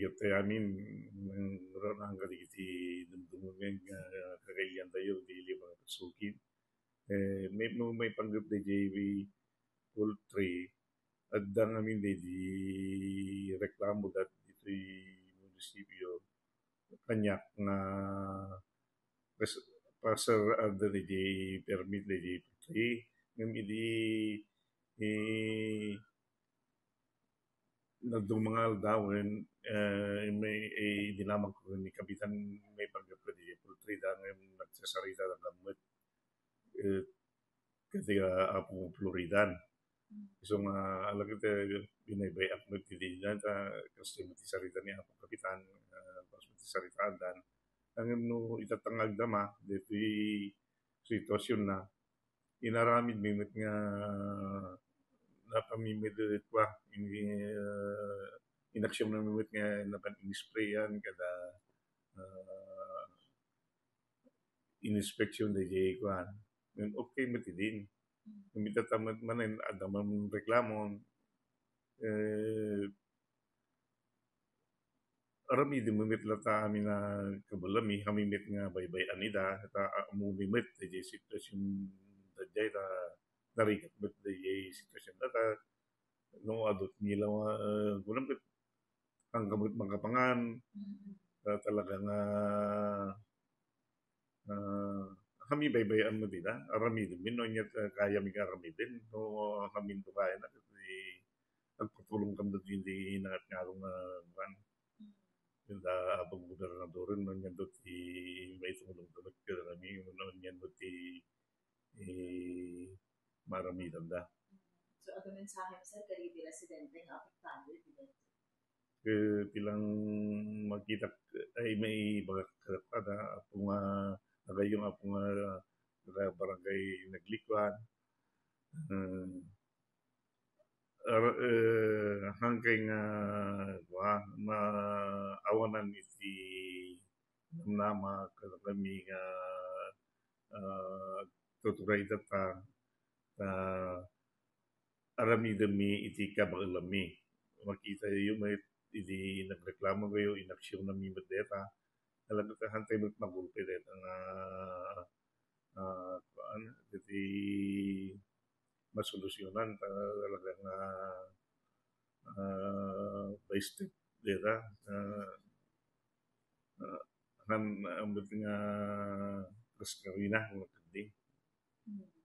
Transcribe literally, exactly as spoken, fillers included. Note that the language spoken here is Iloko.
Iti amin, mm, raan kadagiti dumdumen nga kakailiantayo, di lima nga pagsukid. Eh, may, may, maipanggep daydiay poultry, adda ngamin daydi reklamo dat ditoy munisipyo, kaniak nga pas-, pasar adda daydi permit daydi poultry, ngem idi, eh, naduma nga aldawen, eh, may, eh, dinamagko ni Kapitan, maipanggep daydi poultry da, ngem nagsasarita da met, eh, kadagiti, ah, Apo Floridan. Isu nga, ala ket, eh, binaybay-ak met ti dina, ta kas ti met ti sarita ni Apo Kapitan, ah, kas met ti sarita dan. Ngem no itatta nga agdama, daytoy sitwasionna, inaramidmi met nga napamimit, kua, in-, ah, inaksionmi met nga napan inisprayan kada, ah, ininspeksion daydiay kuan. Ngem okay met idin. Ngem itatta met manen, adda man reklamo, eh, aramidem met latta amin a kabalami, kami met nga baybay-an ida, ta ammumi met daydiay sitwasion daydiay, ta narigat met daydiay sitwasion da, ta no adu ti ngilaw, ah, kunam ket, angka met makapangan, Mm. ah, talaga nga, ah, kami baybay-an met ida, aramidem, no ania, ah, kayami nga aramiden, no kami to kaya na, ket agpatulong kami daydi nangatngarong nga kuan. Mm. Ken da Apo Gobernador, no ania ti maitulong da met kadagami, no ania ti, eh, maaramidanda. So, adda mensahem, sir, kadagiti residente nga apektado iti daytoy? Eh, ti lang makitak, ay, maibagak kadakuada, Apo nga, agayo nga Apo nga, nga barangay Naglikuan. Eh, ar-, eh, hangkay nga, kua, maawanan iti namnama kadakami nga, ah, agtuturay data, ta aramidemmi iti kabaelammi. Makitayo met idi nagreklamo kayo, inaksionanmi met deta. Talaga ta hantay met magulpi deta nga, ah, kuan, iti masolusyonan, ta talaga nga, ah, by step deta, ah, ah, han, ah, met nga kas karina, nga kaddi. Hmm.